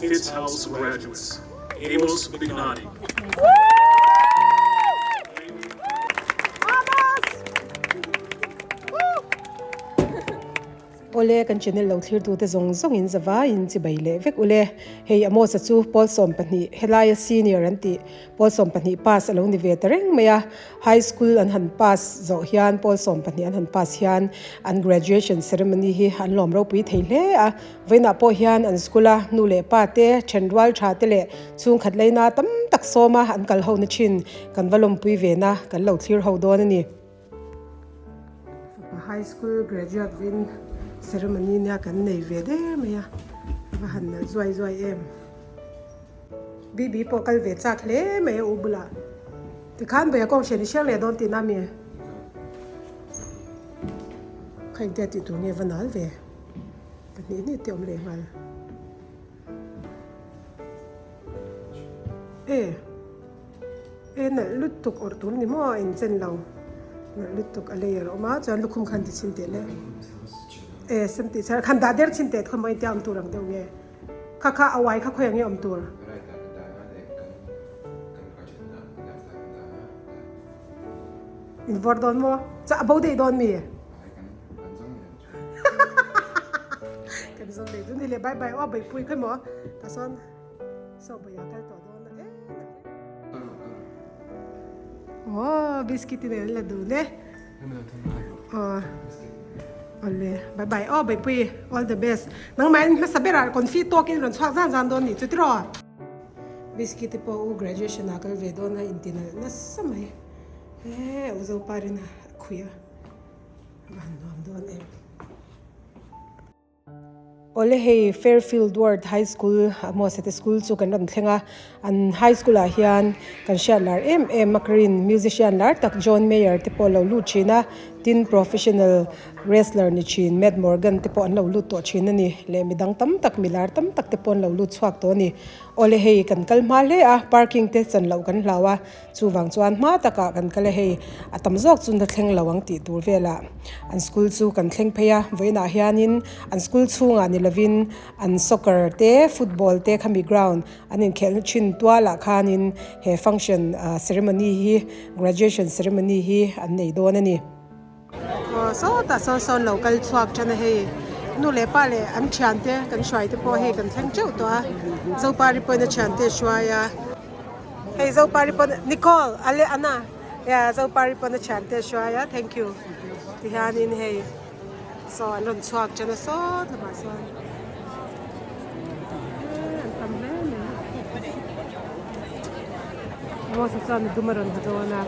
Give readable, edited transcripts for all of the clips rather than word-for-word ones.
Fitz House graduates, Amos Bignotti. Awle kan channel lo thlir tute zawng zawng in zavai in chibai leh vek ule. Hei Amos-a chu pawl 12 helaia senior an tih pawl 12 pass a lo ni ve ta reng mai a. High school an han pass zawh hian pawl 12 an han pass hian an graduation ceremony hi an lawm ropui thei hle a. Vawiinah pawh hian an school a nu leh pa te, thenrual tha te leh chhungkhat leina tam tak sawma an kal ho na thin kan va lawmpui ve na kan lo thlir ho dawn a ni. Fapa high school graduate vin ceremony nia kan nei ve der mai a, a va han nalh zuai zuai em. BB pawh kal ve chak hle mai a u bulah. Tikhan vawi a kawng hriat i hriang leh dawn tihna mi? Kha engtia tih tur nge va nal ve. Pahnih hnih te awm leh nghal. E e nalh lutuk awrh tur ni maw a inchen lo nalh lutuk a layer a awm a chuan lukhum khan ti chhin teh le e sem tih chhan khan dah der chhin teh khaw maw intia awm tur ang deuh nge kha kha a uai kha khawi ang nge awm tur. In vawr dawn maw? Chah a bo daih dawn mi? Kan zawng daih chu ni le bye bye aw beipui khawi maw? Tah sawn saw bawiah kal tawh dawn a e. Aw biscuit in an la dun e. Aw awle bye bye aw beipui all the best. Nangmah in hmasa berah confi tawkin rawn chhuak zan zan dawn nih chu tiraw? Biscuit te pawh u graduation ah kal ve dawn a inti nalh nasa mai he u Zoparin a khuih a a han nuam dawn em. Awle hei Fairfield Ward High School a Mose te school chu kan rawn thleng a an high school ah hian kan hriat lar em em a karin musician lar tak John Mayer te pawh a lo lut thin a tin professional Wrestler ni thin Matt Morgan te pawh an lo lut tawh thin a ni leh midang tam tak milar tam tak te pawh an lo lut chhuak tawh a ni. Awle hei kan kal hma hle a, parking te chan loh kan hlau a, chuvang chuan hma takah kan kal a hei a tam zawk chu na thleng lo ang tih tur velah an school chu kan thleng phei a, vawiinah hianin an school chhungah ni lovin an soccer te football te khami ground an inkhelhna thin tualah khanin he function ceremony hi graduation ceremony hi an nei dawn a ni. Aw sawtah sawn sawn lo kal chhuak tan a hei nu leh pa leh an thian te kan hruai te pawh hei kan thleng teuh tawh a zopari pawhin a thian te a hruai a hei zopari pawn Nicole a leh Anna yeah zopari pawn a thian te a hruai a thank you ti hianin hei saw an rawn chhuak tan a sawt lamah sawn an tam hle mai Rose chuan a dum a rawn ha dawn a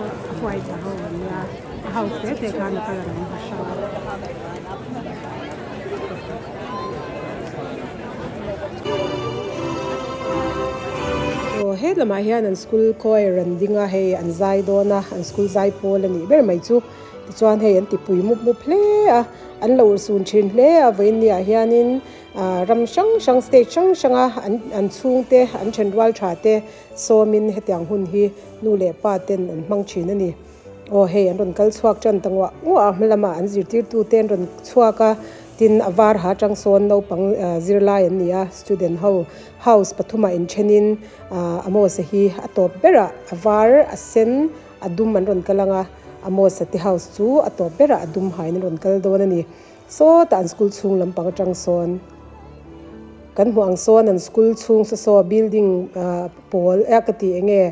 a white a ho an nia a house te te khan a colour an ha hrang a. Aw he lamah hian an school choir an ding a hei an zai dawn a an school zai pawl a nih ber mai chu tichuan hei an ti pui mup mup hle a an lo urhsun thin hle a vawiin ni ah hianin. Ahh ram hrang hrang state hrang hranga an an chhungte an thenrual tha te sawmin hetiang hun hi nu leh pa ten an hmang thin a ni. Aw hei an rawn kal chhuak tan ta nguah nguah a hma lamah an zirtirtu te an rawn chhuak a tin a var ha tang sawn naupang ahh zirlai an ni a student ho house pathumah inthenin ahh Amos-a hi a tawp berah a var a sen a dum an rawn kal ang a Amos-a te house chu a tawp berah a dum hain an rawn kal dawn a ni. Sawtah an school chhung lampang atang sawn kan hmuh ang sawn an school chhung saw saw building ah pawl e ka tih eng nge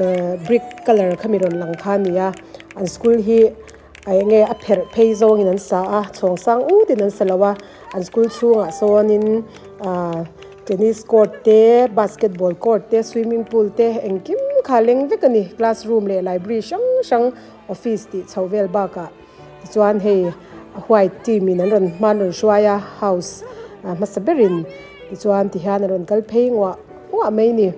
ah brick colour kha mi rawn lang kha a ni a an school hi a eng nge a pherh phei zawngin an sa a chhawng sang ut in an sa lo a an school chhungah sawnin ah tennis court te basketball court te swimming pool te engkim kha a leng vek a ni classroom leh library hrang hrang office tih chho vel bakah. Tichuan hei a white team in an rawn hma an rawn hruai a house hmasa berin tichuan tihian a rawn kal phei nguah nguah mai a ni.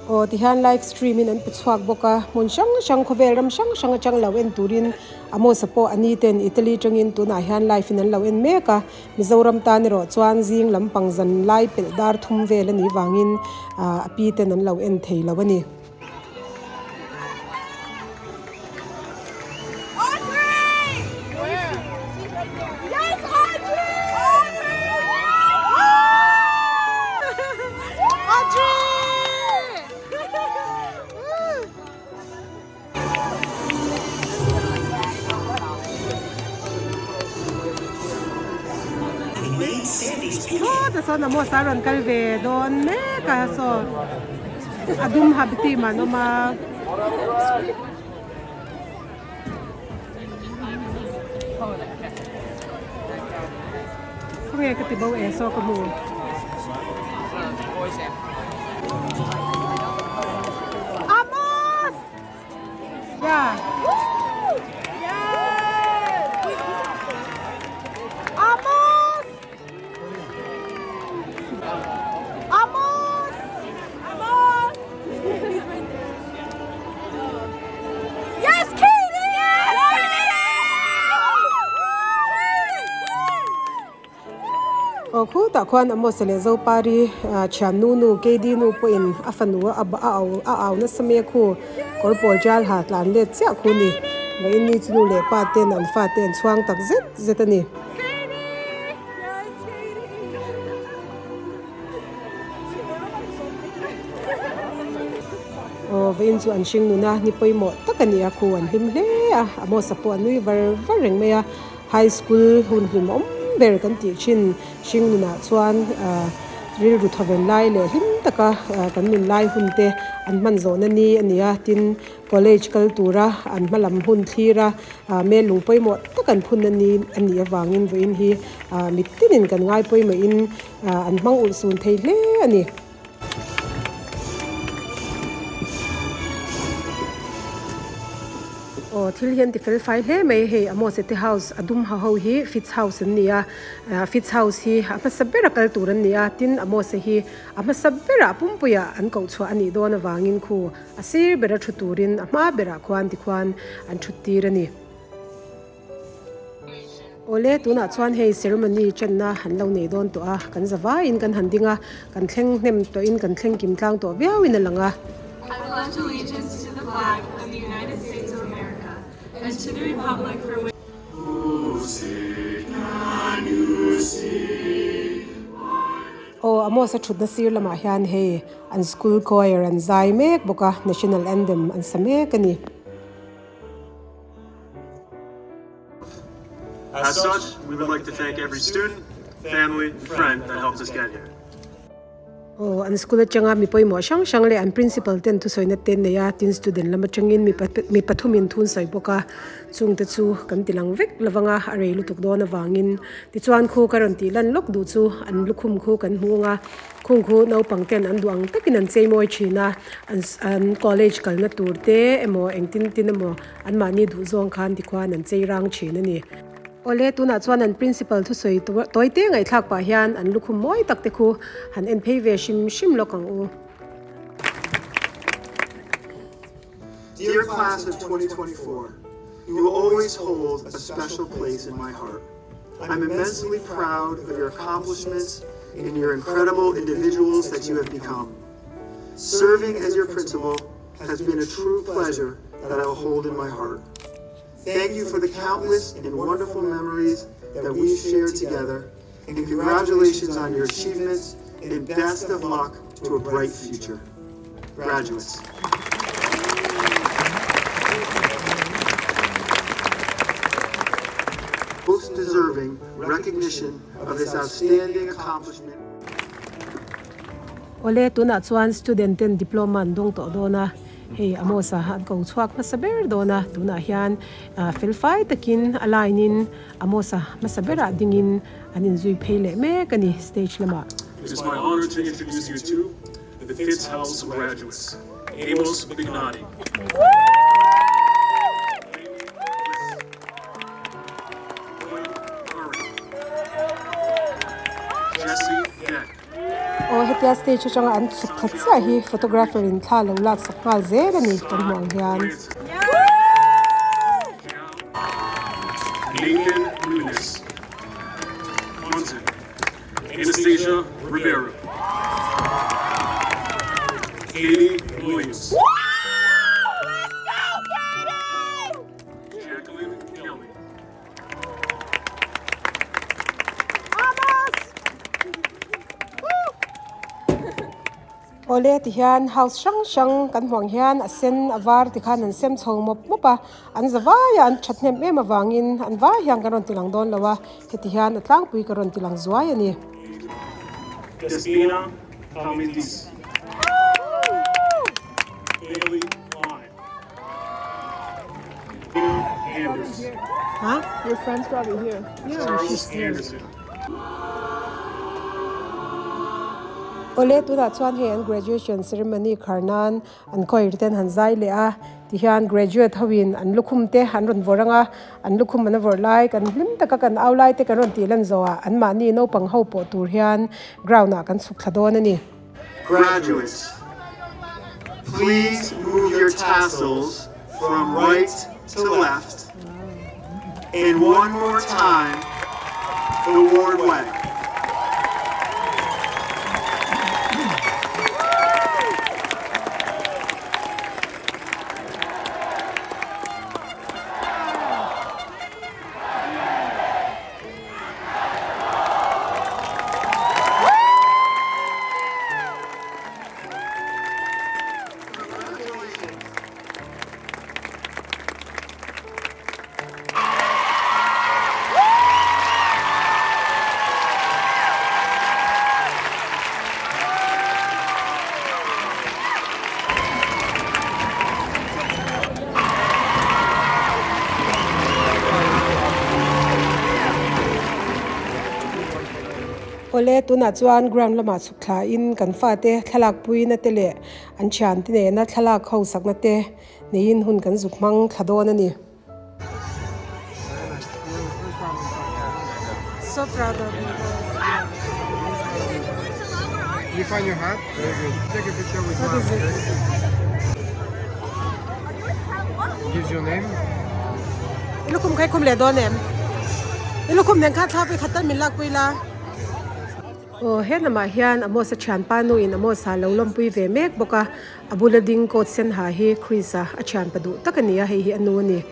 Aw tihian live stream in an pe chhuak bawk a hmun hrang hrang khawvel ram hrang hrang atang lo en turin Amos-a pawh a ni ten Italy tangin tunah hian live in an lo en mek a. Mizoram tan erawh chuan zing lampang zan lai pelh dar thum vel a nih vangin a pi ten an lo en thei lo a ni. sawn Amos a rawn kal ve dawn mek a saw a dum ha team an awm a. Khawnge ka ti bo e saw ka hmu. Amos! Yeah. Amos! Amos! Amos! Yes, Katie! Yes, Katie! Aw khutah khuan Amos leh Zopari thiannu nu Katie nu pawhin a fanu a a au nasa mek hu kawr pawl tial ha tlan let chiah khu ni. Vawiin chu nu leh pa ten an fate an chhuang tak zet zet a ni. Aw vawiin chu an hring nun a ni pawimawh tak a ni a khu an hlim hle a Amos a pawh a nui var var reng mai a high school hun hlim awm ber kan tih thin hring nunah chuan ah rilru thawven lai leh hlim taka kan nun lai hun te an hman zawhna ni a ni a tin college kal tura an hma lam hun thlir a. Ah mel lung pawimawh tak an phun a ni a nih avangin vawiin hi ah mittinin kan ngai pawimawhin ah an hmang ulh sun thei hle a ni. Aw thil hian ti fel fai hle mai hei Amos te house a dum ha ho hi Fitz house an ni a ah Fitz house hi a hmasa bera kal tur an ni a tin Amos hi a hmasa berah pumpuiah an koh chhuah a nih dawn avangin khu A sir bera thu turin a hma berah khuan tikhuan an thut tir a ni. Awle tunah chuan hei ceremony channa an lo nei dawn tawh a, kan za vaiin kan han ding a, kan thleng hnem tawhin kan thleng kim tlang tawh viauin a lang a. I pledge allegiance to the flag of the United States of America and to the republic for which. Aw Amos a thutna sir lamah hian hei an school choir an zai mek bawk a, national anthem an sa mek a ni. As such, we would like to thank every student, family, and friend that helped us get here. Aw, an school atanga mi pawimawh hrang hrang leh an principal ten thusawi te an nei a, tin student lam atangin mi mi pathumin thu an sawi bawk a, chungte chu kan ti lang vek lo vang a, a rei lutuk dawn avangin tichuan khu ka rawn tih lan lawk duh chu an lukhum khu kan hmung a, khung khu naupang ten an duh ang takin an chei mawi thin a, an an college kalna tur te emaw engtin tin emaw anmahni duh zawng khan tikhuan an chei rang thin a ni. Awle, tunah chuan an principal thusawi tawi te ngaihthlak pah hian an lukhum mawi tak te khu han en phei ve hrim hrim lawk ang u. Dear class of 2024, you will always hold a special place in my heart. I'm immensely proud of your accomplishments and your incredible individuals that you have become. Serving as your principal has been a true pleasure that I will hold in my heart. Thank you for the countless and wonderful memories that we've shared together, and congratulations on your achievements and best of luck to a bright future. Graduates. Most deserving recognition of this outstanding accomplishment. Awle, tunah chuan student ten diploma an dawng tawh dawn a. Hei Amos a an ko chhuak hmasa ber dawn a, tunah hian fel fai takin a line in Amos a hmasa berah dingin an inzui phei leh mek a ni stage lamah. It is my honor to introduce you to the Fitz House graduates, Amos Bignotti. Jesse Deck. Aw hetia stage atanga an chhuk khat chiah hi photographer in thla lo lak sak nghal zel a ni kan hmuh ang hian. Nathan Nunes, Munson, Anastasia Ribeiro, Katie Williams. Jacqueline Kelly. Awle ti hian house hrang hrang kan hmuh ang hian a sen a var ti khan an sem chho mawp mawp a an za vai a an that hnem em avangin an vai hian kan rawn ti lang dawn lo a heti hian a tlangpui ka rawn ti lang zuai a ni. Despina Palmidis. Bailey Klein. Anderson. Huh? Your friend's probably here. Yeah, Charles she's here. Anderson. Awle tunah chuan hei an graduation ceremony khar nan an choir ten han zai leh a tihian graduate ho in an lukhum te an rawn vawrh ang a an lukhum an vawrh lai kan hlim taka kan au lai te kan rawn tih lan zawh ah an mahni naupang ho pawh tur hian ground ah kan chhuk thla dawn a ni. Graduates, please move your tassels from right to left and one more time the Ward way. Awle tunah chuan ground lamah chhuk thlain kan fate thlalak puina te leh an thiante nena thlalak ho sakna te neiin hun kan zuk hmang thla dawn a ni. So proud of you. You find your hat? Very good. Take a picture with What mom. is it? Gives your name. I lukhum khai khum leh dawn em? I lukhum nen khan thla pui khat tal min lak pui la. Aw he lamah hian Amos a thianpa nu in Amos a lo lawmpui ve mek bawk a, a bula ding coat sen ha hi Chris a a thianpa duh tak a ni a, hei hi a nu a ni.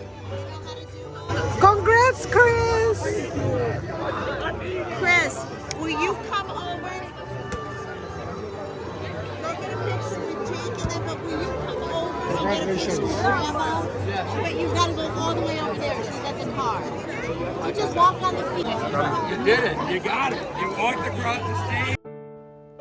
Congrats Chris! Chris, will you come over? Go get a picture with Jake and then, but will you come over and get a picture with Grandma? But you gotta go all the way over there. She's at the car. You just walk on the feet. You did it. You got it. You walked across the stage.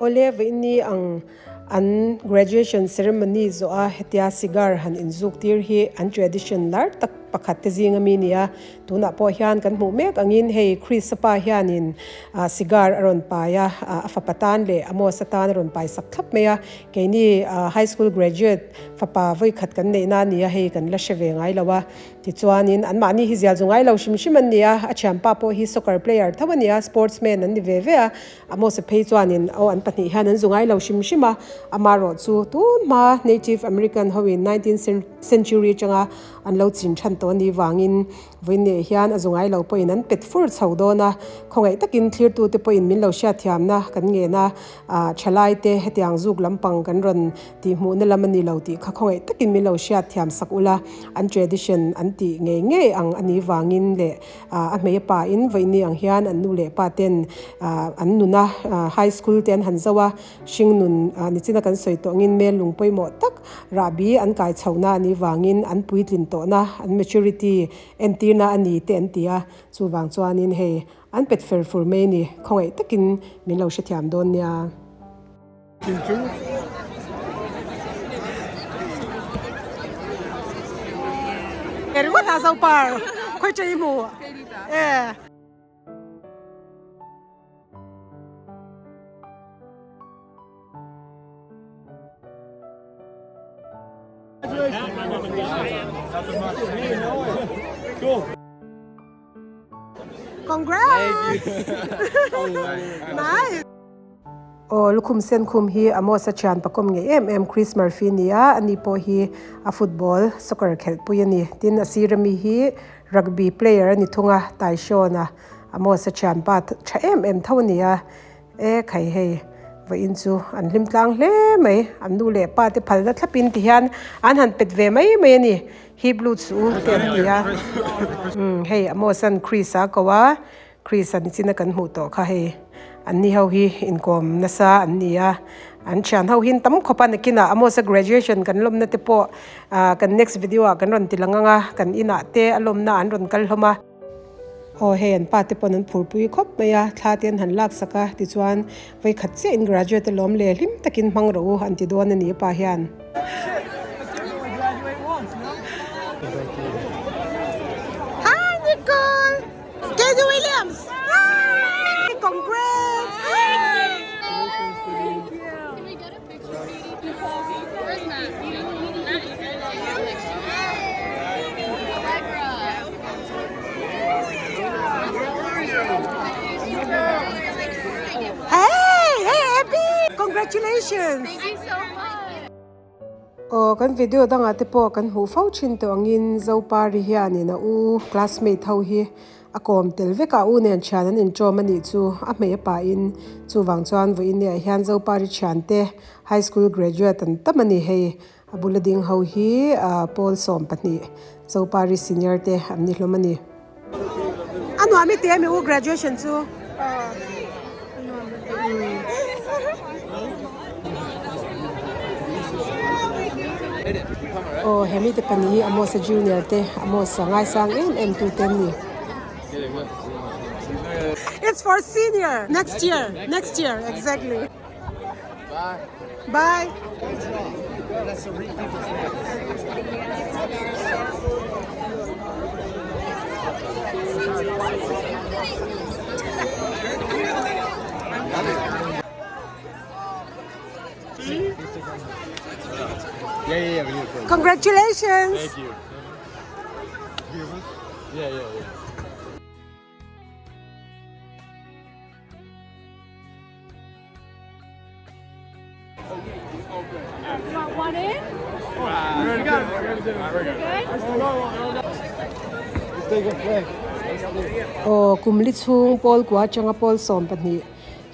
Awle vaini ang an graduation ceremony zawh a hetia cigar han inzuk tir hi an tradition lar tak pakhat te zing ami nia tunah pawh hian kan hmuh mek angin hei Chris a pa hianin ah cigar a rawn pai a ah a fapa tan leh Amos atan a rawn pai sak thlap mai a keini ah high school graduate fapa vawikhat kan neih na ania hei kan la hre ve ngai lo a Tichuanin anmahni hi zial chu ngai lo hrim hrim an ni a, a thianpa pawh hi soccer player tho a ni a, sportsman an ni ve ve a, Amos a phei chuanin aw an pahnih hian an zu ngai lo hrim hrim a, amarawh chu tun hma Native American hoin 19 century atanga an lo chin than tawh a nih vangin vawiin hian a zu ngai lo pawhin an pet fur chho dawn a, khawngaih takin thlirtute pawhin min lo hriatthiamna kan ngen a, ah thalaite hetiang zuk lampang kan rawn Tih hmuhna lam a ni lo tih kha khawngaih takin min lo hriat thiam sak ula, an tradition an tih ngei ngei ang a nih vangin leh a hmei a pain vawiini ang hian an nu leh pa ten an nuna high school te an han zo a, hring nun nichina kan sawi tawh angin mel lung pawimawh tak rahbi an kai chhohna a nih vangin an puitlin tawhna an maturity entirna a ni te an ti a, chuvang chuanin hei an pet fer fur mai a ni, khawngaih takin min lo hrethiam dawn nia. Ringawt a zo par khawi chei hmu e. Congrats! Nice! Aw lukhum sen khum hi Amos a thian pakawm ngei em em Chris Murphy a ni a, ani pawh hi a football soccer khelh pui a ni. Tin a sir ami hi rugby player a ni thung a, Taishawn a Amos a thian pa tha em em tho a ni a. E khai hei vawiin chu an hlim tlang hle mai, an nu leh pa te phalna thlapin ti hian an han pet ve mai mai a ni. Hip lut suh u te an ti a, umm hei Amos an Chris a ko a. Chris a nichina kan hmuh tawh kha hei an ni ho hi inkawm nasa an ni a, an thian ho hi tam khawp a nakinah Amos a graduation kan lawmna te pawh ah kan next video ah kan rawn ti lang ang a, kan inah te a lawmna an rawn kal hlawm a. Aw hei an pa te pawn an phur pui khawp mai a, thla te an han lak sak a, tichuan vawi khat chiah in graduate a lawm le hlim takin hmang rawh u an ti dawn a ni a pa hian. Hi Nicole! Katie Williams! Hi! Congrats! Hey! Hey Abby! Congratulations! Thank you so much! Aw kan video dangah te pawh kan hmuh fo thin tawh angin Zopari hianin a u classmate ho hi A kawm tel vek a, u nen thian an inṭawm a nih chu a hmei a pahin. Chuvang chuan vawiin ni ah hian Zopari thiante high school graduate an tam a ni hei. A bula ding ho hi Paul 12 Zopari senior te an ni hlawm a ni. A nuam i ti em i u graduation chu? Aw he mite pahnih hi Amos-a junior te Amos-a ngaisang em em tu te an ni. It's for senior next year next year exactly. Bye. Congratulations. Thank you. Yeah, yeah, yeah. Aw kum li chhung pawl kua atanga pawl 12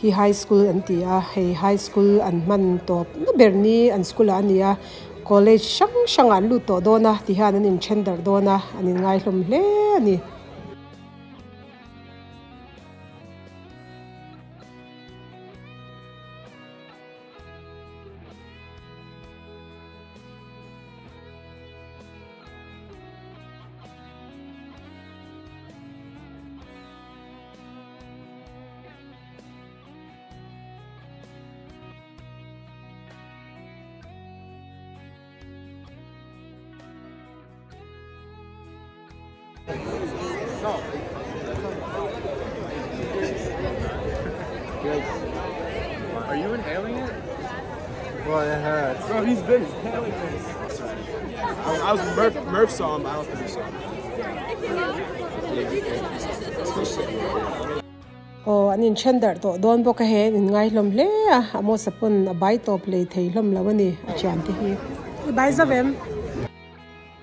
hi high school an ti a hei high school an hman tawp na ber ni an school ah a ni a college hrang hrang ah an lut tawh dawn a ti hian an in then darh dawn a an in ngaihlawm hle a ni. Are you inhaling it? Well, it hurts. Bro, he's been inhaling this. I, I was Murph, Murph saw him, but I don't think he saw him. Aw an inthen darh tawh dawn bawk a he an inngai hlawm hle a, Amos-a pawn a bai tawp lei thei hlawm lo a ni a thiante hi. I bai zo em?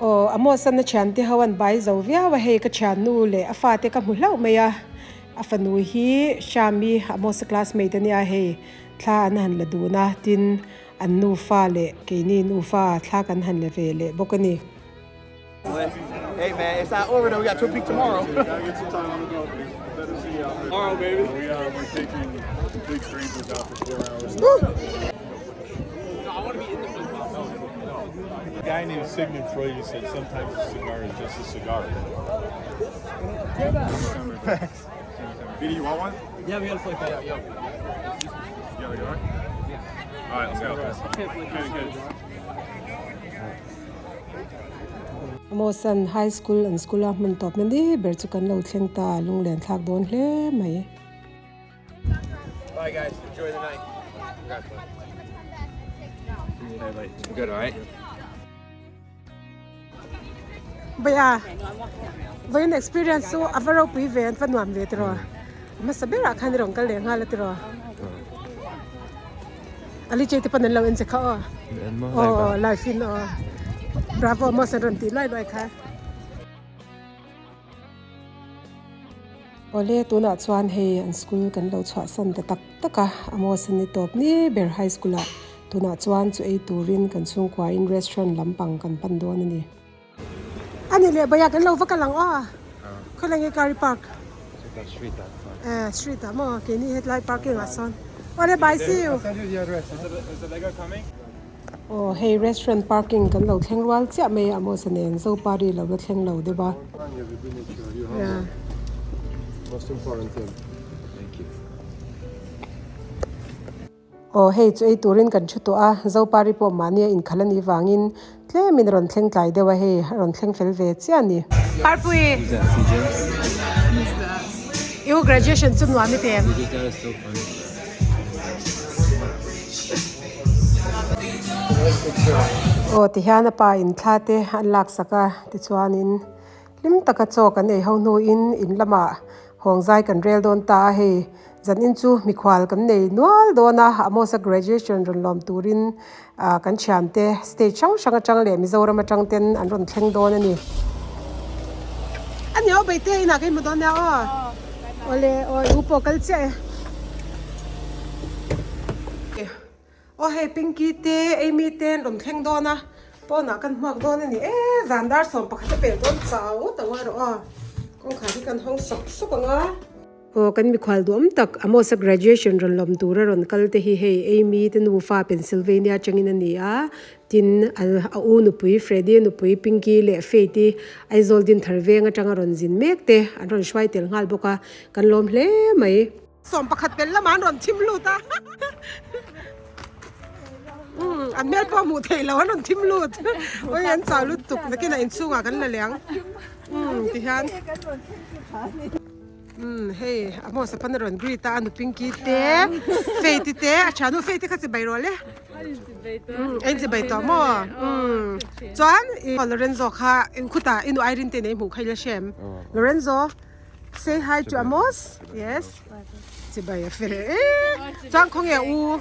Aw Amos-an a thiante ho an bai zo viau a hei ka thiannu leh a fate ka hmu hlauh mai a, a fanu hi Shami Amos-a classmate a nia hei thla an han la dun a tin an nufa leh keini nufa thla kan han la ve leh bawk a ni. Hey man, it's not over though. We got Twin Peaks tomorrow. Gotta get some time on the boat. Better see you out there. Tomorrow, baby. We, we're taking big freezers out for 4 hours. A guy named Sigmund Freud who said sometimes a cigar is just a cigar. Viti, you want one? Yeah, we gotta play that. You got a cigar? Yeah. All right, let's go. Okay, okay. Amosan High School an school a hmun tawp na ni ber chu kan lo thleng ta lunglen thlak dawn hle mai. Bye guys, enjoy the night. Congrats, bud. Hey, buddy. You good, all right? Baya vawiin experience chu a va ropui ve an va nuam ve tiraw a hmasa berah khan i rawn kal leh nghal a tiraw Ali che te pawn an lo en che kha aw aw live in aw bravo amos an rawn tih luai luai kha. Awle tunah chuan hei an school kan lo chhuahsan ta tak tak a Amos a ni tawp ni ber high school ah tunah chuan chu ei turin kan chhungkua in restaurant lampang kan pan dawn a ni. A ni leh bawih a kan lo va kal ang aw khawilai nge car i park eh street ah maw keini hetlai parking ah sawn awle bye see you aw hei restaurant parking kan lo thleng rual chiah mai a Amos-a nen Zopari lo la thleng lo deuh a. Most important thing. Thank you. Aw hei chu ei turin kan thu tawh a, Zopari pawh mahni a inkhal a nih vangin tlemin a rawn thleng tlai deuh a hei a rawn thleng fel ve chiah a ni. Parpui! I u graduation chu nuam i ti em? Aw tihian a pa in thla te an laksak a tichuanin Hlim taka chaw kan ei ho hnuin in lamah hawngzai kan rel dawn ta a, hei zanin chu mikhual kan nei nual dawn a, Amos-a graduation rawn lawm turin ah kan thiante state hrang hrang atang leh Mizoram atang ten an rawn thleng dawn a ni. A ni aw Beite inah ka inhmu dawn nia aw. Awle aw i u pawh kal chiah e. Aw hei Pinky te Amy te an rawn thleng dawn a, pawnah kan hmuak dawn a ni e, zan dar 11 a pel dawn chau ta uar rawh aw, kawngkhar hi kan hawng sawk sawk ang a. Aw kan mikhual duhawm tak Amos-a graduation rawn lawm tura rawn kal te hi hei Amy te nufa Pennsylvania atangin a ni a, tin a u nupui Freddy nupui Pinky leh Faith-i Aizawl Dinthar veng atanga rawn zin mek te an rawn hruai tel nghal bawk a, kan lawm hle mai. 11 pel lamah an rawn thim lut a umm an hmel pawh hmuh theih loh an rawn thim lut oi an chau lutuk nakinah inchhungah kan la leng umm tihian umm hei a hmawsa pawn a rawn greet a a nu pinky te faith te a thiannu faith te kha chibai rawh le umm a inchibai tawh maw umm chuan ih Lorenzo kha inkhutah i nu Irene te nei hmuh kha ila hre em Lorenzo. Say hi to Amos. Yes. Chibai a fel e. Chuan khaw nge u?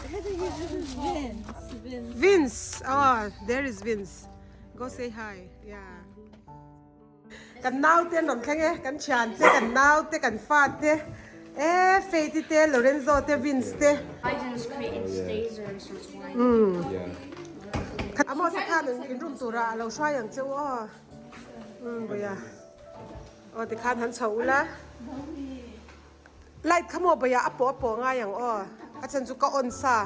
Vince. Oh, there is Vince. Go say hi. Yeah. Kan nau te an rawn thleng e. Kan thian te, kan nau te, kan fa te. E, Faith te, Lorenzo te, Vince te. Mm. Amos a khan in room tura a lo hruai ang che u aw. Mm, boya. Aw tikhan han chho ula light kha maw bawih ah a pawh a pawh ngai ang aw a chhan chu ka on sa.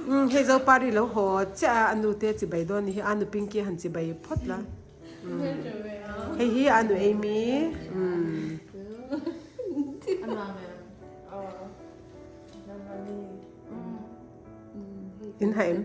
Umm hei Zopari lo haw chiah a a nu te chibai dawn ni hi a nu Pinky han chibai phawt la umm hei hi a nu Amy umm in ha em.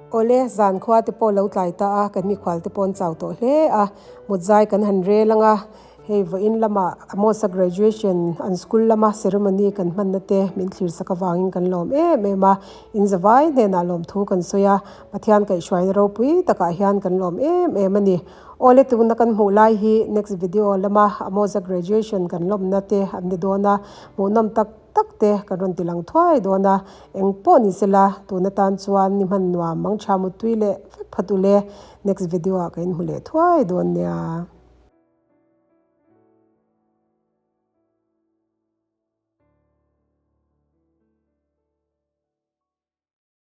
Awle, zan khua te pawh lo tlai ta a, kan mikhual te pawh an chau tawh hle a, mutzai kan han rel ang a, hei vawiin lamah Amos-a graduation an school lama ceremony kan hmanna te min thlir sak avangin kan lawm em em a, in zavai hnenah lawmthu kan sawi a, Pathian kaihhruaina ropui takah hian kan lawm em em a ni. Awle tuna kan hmuh lai hi next video lama Amos-a graduation kan lawmna te an ni dawn a, hmuhnawm tak tak te kan rawn ti lang thuai dawn a, eng pawh ni sela tun atan chuan ni hman nuam mang tha muttui leh vek phat ule, next video ah ka inhmu leh thuai dawn nia.